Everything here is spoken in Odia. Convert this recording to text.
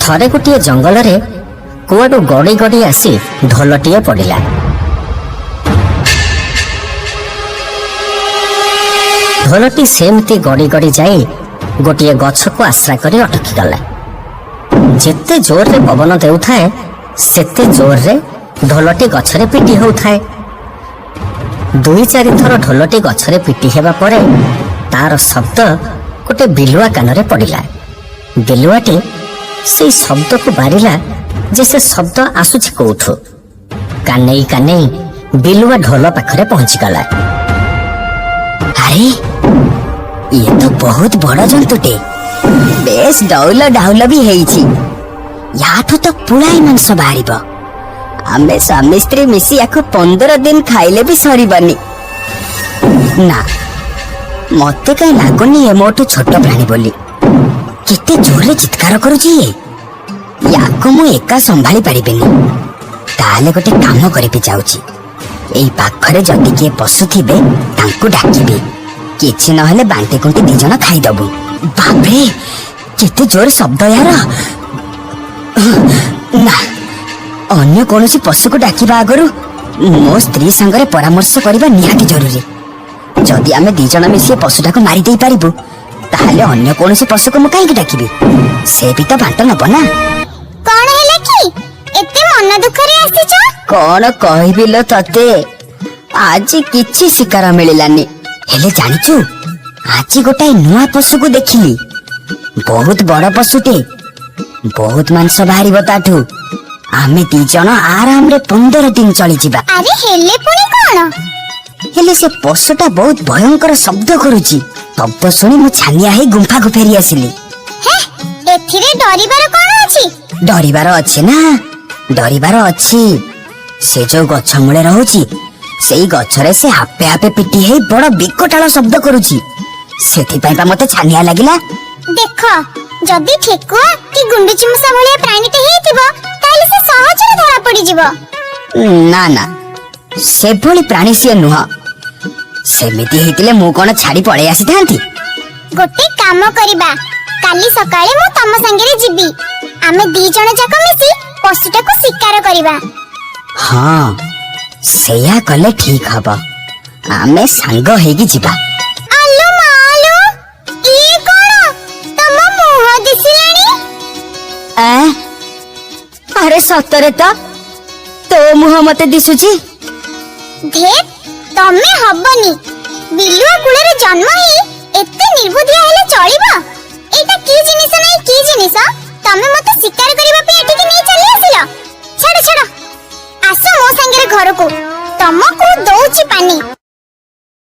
ଥରେ ଗୋଟିଏ ଜଙ୍ଗଲରେ କୁଆଡୁ ଗଡ଼ି ଗଡ଼ି ଆସି ଢୋଲଟିଏ ପଡ଼ିଲା। ଢୋଲଟି ସେମିତି ଗଡ଼ି ଗଡ଼ି ଯାଇ ଗୋଟିଏ ଗଛକୁ ଆଶ୍ରା କରି ଅଟକିଗଲା। ଯେତେ ଜୋରରେ ପବନ ଦେଉଥାଏ, ସେତେ ଜୋରରେ ଢୋଲଟି ଗଛରେ ପିଟି ହେଉଥାଏ। ଦୁଇ ଚାରିଥର ଢୋଲଟି ଗଛରେ ପିଟି ହେବା ପରେ ତାର ଶବ୍ଦ ଗୋଟେ ବିଲୁଆ କାନରେ ପଡ଼ିଲା। ବିଲୁଆଟି ସେଇ ଶବ୍ଦକୁ ବାରିଲା ଯେ ସେ ଶବ୍ଦ ଆସୁଛି କୋଉଠୁ। କାନେଇ କାନେଇ ବିଲୁଆ ଢୋଲ ପାଖରେ ପହଞ୍ଚିଗଲା। ଆରେ, ଇଏ ତ ବହୁତ ବଡ ଜନ୍ତୁଟେ, ବେଶ ଡଉଲ ଡାଉଲ ବି ହେଇଛି। ୟାଠୁ ତ ପୁଳାଏ ମାଂସ ବାହାରିବ। ଆମେ ସ୍ୱାମୀ ସ୍ତ୍ରୀ ମିଶି ୟାକୁ 15 ଦିନ ଖାଇଲେ ବି ସରିବନି। ନା, ମତେ କାହିଁ ଲାଗୁନି ଏ ମୋଠୁ ଛୋଟ ପ୍ରାଣୀ ବୋଲି। କେତେ ଜୋରରେ ଚିତ୍କାର କରୁଛି ଇଏ! ୟାକୁ ମୁଁ ଏକା ସମ୍ଭାଳି ପାରିବିନି। ତାହେଲେ ଗୋଟେ କାମ କରିବି, ଯାଉଛି ଏଇ ପାଖରେ ଯଦି କିଏ ପଶୁଥିବେ ତାଙ୍କୁ ଡାକିବି। କିଛି ନହେଲେ ବାଣ୍ଟି କୁଣ୍ଟି ଦି ଜଣ ଖାଇଦବୁ। ବାପରେ, କେତେ ଜୋର ଶବ୍ଦ ୟାର! ନା, ଅନ୍ୟ କୌଣସି ପଶୁକୁ ଡାକିବା ଆଗରୁ ମୋ ସ୍ତ୍ରୀ ସାଙ୍ଗରେ ପରାମର୍ଶ କରିବା ନିହାତି ଜରୁରୀ। ଯଦି ଆମେ ଦି ଜଣ ମିଶି ଏ ପଶୁଟାକୁ ମାରି ଦେଇ ପାରିବୁ, ତାହେଲେ ଅନ୍ୟ କୌଣସି ପଶୁକୁ ମୁଁ କାହିଁକି ଡାକିବି? ସେ ବି ତ ବାଣ୍ଟ ନବ ନା। କଣ ହେଲା କି? ଏତେ ମନ ଦୁଃଖରେ ଆସିଛ? କଣ କହିବି ଲୋ ତତେ, ଆଜି କିଛି ଶିକାର ମିଳିଲାନି। ହେଲେ ଜାଣିଛୁ, ଆଜି ଗୋଟାଏ ନୂଆ ପଶୁକୁ ଦେଖିଲି। ବହୁତ ବଡ ପଶୁଟେ, ବହୁତ ମାଂସ ବାହାରିବ ତାଠୁ। ଆମେ ଦି ଜଣ ଆରାମରେ 15 ଦିନ ଚଳିଯିବା। ଆରେ, ହେଲେ ପୁଣି କଣ? ହେଲେ ସେ ପଶୁଟା ବହୁତ ଭୟଙ୍କର ଶବ୍ଦ କରୁଛି। ଶବ୍ଦ ଶୁଣି ମୁଁ ଛାନିଆ ହେଇ ଗୁମ୍ଫାକୁ ଫେରି ଆସିଲି। ହେ, ଏଥିରେ ଡରିବାର କଣ ଅଛି? ଡରିବାର ଅଛି ନା, ଡରିବାର ଅଛି। ସେ ଯୋଉ ଗଛ ମୂଳେ ରହୁଛି, ସେଇ ଗଛରେ ସେ ଆପେ ଆପେ ପିଟି ହେଇ ବଡ ବିକଟାଳ ଶବ୍ଦ କରୁଛି। ସେଥିପାଇଁ ବା ମତେ ଛାନିଆ ଲାଗିଲା। ଦେଖ, ଯଦି ଠେକୁଆ କି ଗୁଣ୍ଡୁଚି ମୂଷା ଭଳିଆ ପ୍ରାଣୀଟେ ହେଇଥିବ, ତାହେଲେ ସେ ସହଜରେ ଧରା ପଡିଯିବ। ନା ନା, ସେଭଳି ପ୍ରାଣୀ ସିଏ ନୁହଁ। ସେମିତି ହେଇଥିଲେ ମୁଁ କଣ ଛାଡି ପଳେଇ ଆସିଥାନ୍ତି? ଗୋଟେ କାମ କରିବା, କାଲି ସକାଳେ ମୁଁ ତମ ସାଙ୍ଗରେ ଯିବି। ଆମେ ଦି ଜଣ ଯାକ ମିଶି ପଶୁଟାକୁ ଶିକାର କରିବା। ହଁ, ସେଇଆ କଲେ ଠିକ ହବ। ଆମେ ସାଙ୍ଗ ହେଇକି ଯିବା। ଆଲୋ ମାଲୋ, ଇଏ କଣ ତମ ମୁହଁ ଦିଶିଲାଣି? ଆଁ? ଆରେ, ସତରେ ତ ତୋ ମୁହଁ ମତେ ଦିଶୁଛି। ଧେତ୍, ତମେ ହବନି। ବିଲୁଆ କୁଳରେ ଜନ୍ମ ହେଇ ଏତେ ନିର୍ବୁଦ୍ଧିଆ ହେଲେ ଚଳିବ? ଏଇଟା କି ଜିନିଷ ନାଇଁ କି ଜିନିଷ, ତମେ ମତେ ଶିକାର କରିବା ପାଇଁ ଏଠିକି ନେଇ ଚାଲି ଆସିଲ। ଛାଡ ଛାଡ, ଆସ ମୋ ସାଙ୍ଗରେ ଘରକୁ, ତମକୁ ଦଉଛି ପାନି।